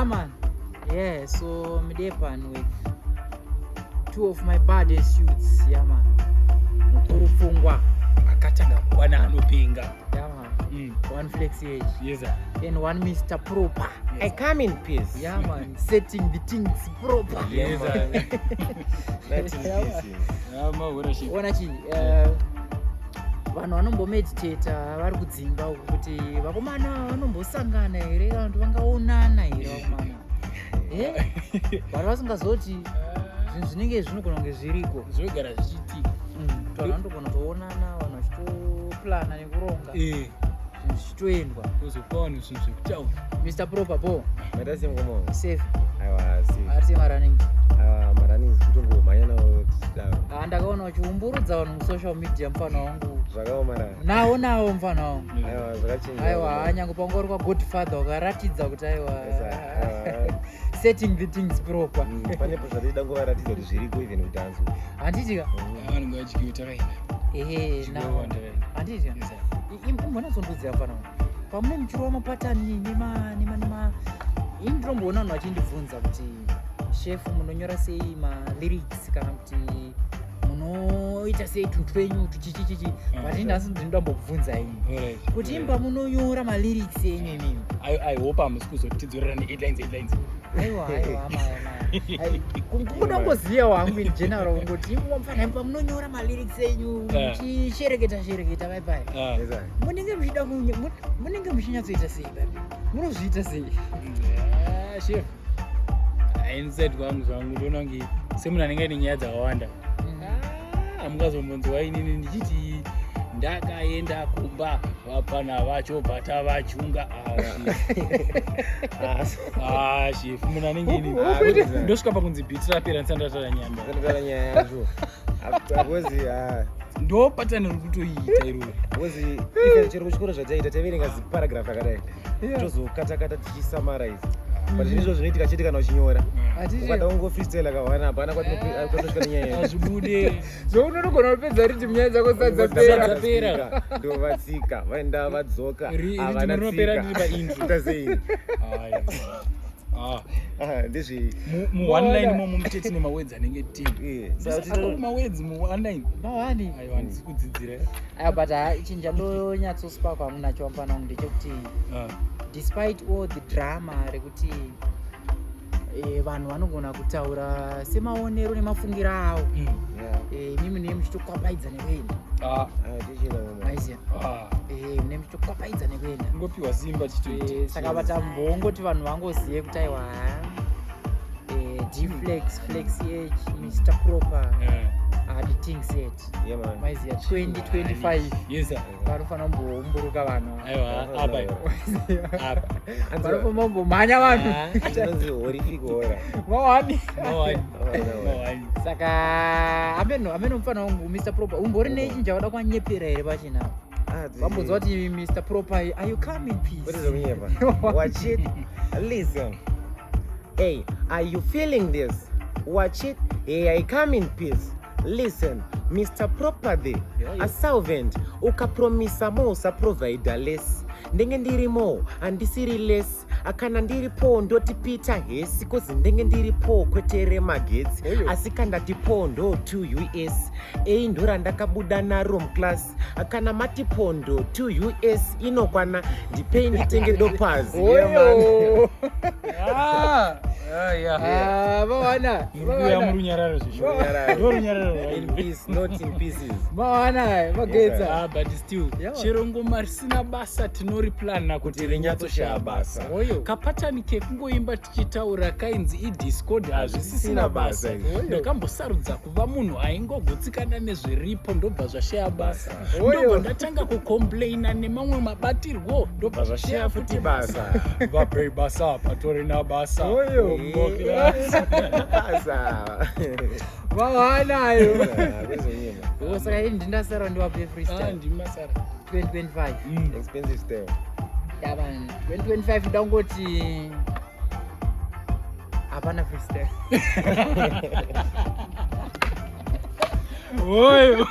Man. Yeah, so I'm there pan with two of my baddest youths. Yeah, man. Mukuru Pfungwa. Akatanga kuwana anopenga. Yeah, man. One Flex Age. Yes, sir. And one Mr. Proper. Yes. I come in peace. Yeah, man. Setting the things proper. Yes, sir. Not in Yeah, pieces. Ah, mahura shi. Ona chi, vanhu vanombomeditata vari kudzimba uku kuti vakomana vanombosangana here kana kuti vangaonana here vakomana. Eh? Vanhu vasingazoti zvinhu zvinenge zvinogona kunge zviriko. Zvinogara zvichiitika. Kuti vanhu vanotogona kutoonana, vanhu vachitoplana nekuronga, zvinhu zvichitoendwa. Kuzopa vanhu zvinhu zvekutaura. Mr. Proper bo. Maita sei mukoma? Safe. Aiwa, safe. Ari sei marunning? Aiwa, marunnings kutongomhanya nawo tichidaro. Ah, ndakaona uchiumburudza vanhu musocial media mufana wangu. Zvakaoma. Nawo nawo mufana wangu. Aiwa, zvakachinja. Aiwa, nyange panga uri kwaGodfather wakaratidza kuti aiwa, Yes, aiwa. setting the things proper. Panepo zvatida ngovaratidza kuti zviriko even kudhanzo. Handiti ka? Vanhu ngavadyiwe takaenda. Ehe. Dyiwe nawo. vanhu takaenda. Handiti ka? Yes, sir. Imbonazondodziva mufana wangu, pamune muchirova mapatani nema ini ndinomboona vanhu vachindibvunza kuti, "Shefu, munonyora sei malyrics kana kuti munoita sei tunhu twenyu tuchichichichi?" But ini nhasi ndinoda mbokubvunza ini kuti imba munonyora malyrics enyu imimi. I hope hamusi kuzotidzorera ne-headlines, headlines. Aiwa, aiwa, amaya, kungoda kungoziva wangu in general kungoti mufana pamunonyora malyrics enyu muchishereketa shereketa vaipai, Ah. Yes, sir. munenge muchida munenge muchinyatsoita sei babi? Munozviita sei? Ah, chef, inside kwangu zvangu ndoona kunge semunhu anenge aine nyaya dzakawanda. Ah, hamungazombonzwa inini ndichiti ndakaenda kumba vapana vacho bvata vachunga. Ah, Ah, chef, munhu anenge ini Ah, kuti ndosvika pakunzi beat rapera ndisati ndataura nyamba. Ndataura nyaya yacho. Because ah, Ndo pattern riri kutoiita iroro. Because even chero kuchikoro zvataita, taiverenga ziparagraph rakadai, tozokatakata tichisummarize, but izvizvo zvinoitika chete kana uchinyora. Ukada kungo freestyle akawana, hapana kwatinosvika nenyaya yacho. Hazvibude. So unonogona kupedza riti nyaya dzako sadzapera. Dzapera. Ndovatsika vaenda vadzoka. Rhythm rinopera ndiri paintro. Tasei? Aya. Ah. Ah, ndezvei? Mu one line imomo mutete nemawords anenge 10. Saka Mawords mu one line. Mawani. Aiwa, handisi kudzidzira. Aiwa, but ha, chinhu chandonyatsospa kwangu nacho mufana wangu ndechekuti Ah. despite all the drama rekuti vanhu vanogona kutaura semaonero nemafungiro avo, imimi munenge muchitokwapaidza nekuenda. Ah. Ah, tichienda mama. Maiziya? Ah. Munenge muchitokwapaidza nekuenda. Kungopiwa simba chitoita. Saka vatambongoti vanhu vangozive kuti aiwa, Dflex, Flex H, Mr Proper are the thing set. Yeah, man. Maiziya, 2025 Yes, sir. vanofanira kumboumburuka vanhu. Aiwa, apa apa. Vanofanira kumbomhanya vanhu. Ah. Chinonzi horrific horror. Mawani. Mawani. Mawani. Mawani. Saka ameno ameno mufana wangu Mr Proper, umbori nechinhu chawada kwanyepera here pachina? Ah, Vambonzwa kuti Mr Proper, are you come in peace? What is zvokunyepa? Watch it. Listen. Hey, are you feeling this? Watch it. Hey, I come in peace. Listen, Mr. Proper there, a servant, ukapromisa more, usaprovida less. Ndenge ndirimo, handisiri less. Akana ndiripo ndoti Peter Hesi, 'cause ndenge ndiripo kwete remagetsi. Oyo. Asi kandati po ndo 2 US. Ei, ndo randakabuda naro muclass. Kana mati pondo 2 US inokwana, ndipei nditenge dopazi. Yeah, man. Oyo. Ah, ah, yeah. Ah, mawana. Muri kuuya murunyararo zvisho. Runyararo. Ndo runyararo. In peace, not in pieces. Mawana magetsa. Ah, but still, chero ngoma risina basa tinoriplana kuti rinyatsoshaya basa. Oyo. Kapattern kekungoimba tichitaura kainzi idiscord hazvisisina basa. Oyo. Ndakambosarudza kuva munhu aingogutsikana nezviripo, ndobva zvashaya basa. Oyo. Ndobva ndatanga kucomplaina nemamwe mabatirwo, ndobva zvashaya futi basa. Vapei basa patorina basa. Oyo. Basa. Mawanayo. Kwezonyema. Saka ini ndindasara ndiwape Ah, freestyle. Ndimasara. 2025. Expensive style. Yeah, man. 2025 ndangoti hapana freestyle. Oyo.